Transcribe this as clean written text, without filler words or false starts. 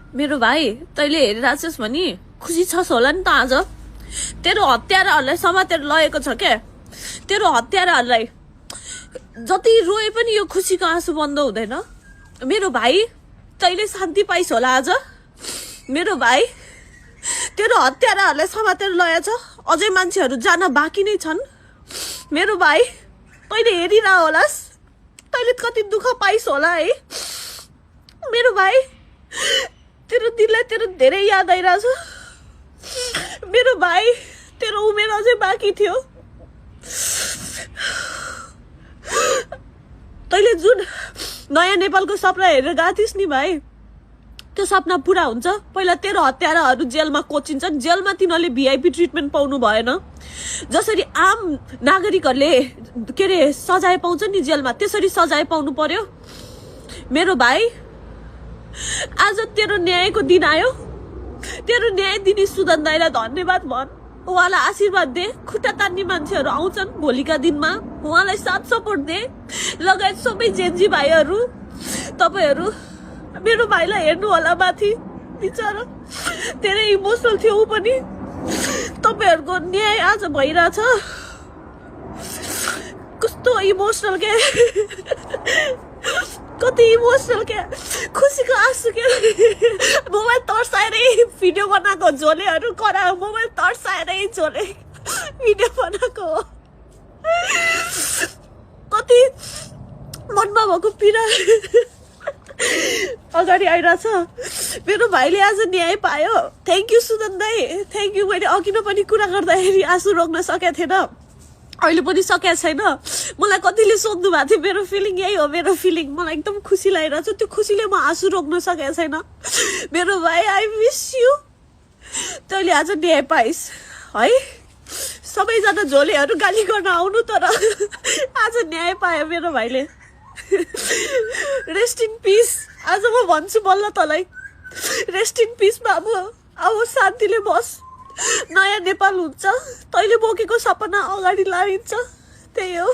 मेरो भाइ तैँले हेरिरहेछस् भने खुसी छस् होला नि त आज। तेरो हत्याराहरूलाई समातेर लगेको छ क्या। तेरो हत्याराहरूलाई जति रोए पनि यो खुसीको आँसु बन्द हुँदैन। मेरो भाइ तैँले शान्ति पाइस् होला आज। मेरो भाइ तेरो हत्याराहरूलाई समातेर लगेछ। अझै मान्छेहरू जान बाँकी नै छन्। मेरो भाइ तैँले हेरिरह होलास्। तैँले कति दुःख पाइस् होला है। मेरो भाइ तेरो दिललाई तेरो धेरै याद आइरहेछ। मेरो भाइ तेरो उमेर अझै बाँकी थियो। तैँले जुन नयाँ नेपालको सपना हेरेर गएको थिइस् नि भाइ, त्यो सपना पुरा हुन्छ। पहिला तेरो हत्याराहरू जेलमा कोचिन्छन्। जेलमा तिनीहरूले भिआइपी ट्रिटमेन्ट पाउनु भएन। जसरी आम नागरिकहरूले के अरे सजाय पाउँछ नि जेलमा, त्यसरी सजाय पाउनु पर्यो। मेरो भाइ आज तेरो न्यायको दिन आयो। तेरो न्याय दिने सुदन दाइलाई धन्यवाद भन्। उहाँलाई आशीर्वाद दे। खुट्टा तान्ने मान्छेहरू आउँछन् भोलिका दिनमा। उहाँलाई साथ सपोर्ट दे। लगायत सबै जेन्जी भाइहरू, तपाईँहरू मेरो भाइलाई हेर्नु होला माथि। बिचरा धेरै इमोसनल थियो ऊ पनि। तपाईँहरूको न्याय आज भइरहेछ। कस्तो इमोसनल के, कति इमोसनल के, खुसीको आँसु के। मोबाइल तर्साएरै भिडियो बनाएको झोलेहरू करा। मोबाइल तर्साएरै झोले भिडियो बनाएको हो। कति मनमा भएको पीडा अगाडि आइरहेछ। मेरो भाइले आज न्याय पायो। थ्याङ्क यू सुदन दाई, थ्याङ्क यू। मैले अघि नै पनि कुरा गर्दाखेरि आँसु रोक्न सकेको थिएन, अहिले पनि सकेको छैन। मलाई कतिले सोध्नु भएको थियो मेरो फिलिङ यही हो। मेरो फिलिङ मलाई एकदम खुसी लागिरहेछ। त्यो खुसीले म आँसु रोक्न सकेको छैन। मेरो भाइ आई मिस यू। तैँले आज न्याय पाइस् है। सबैजना झोलेहरू गाली गर्न आउनु, तर आज न्याय पायो मेरो भाइले। Rest in peace. आज म भन्छु बल्ल तँलाई, रेस्ट इन पिस बाबु। अब शान्तिले बस। नयाँ नेपाल हुन्छ। तैँले बोकेको सपना अगाडि लागिन्छ। त्यही हो।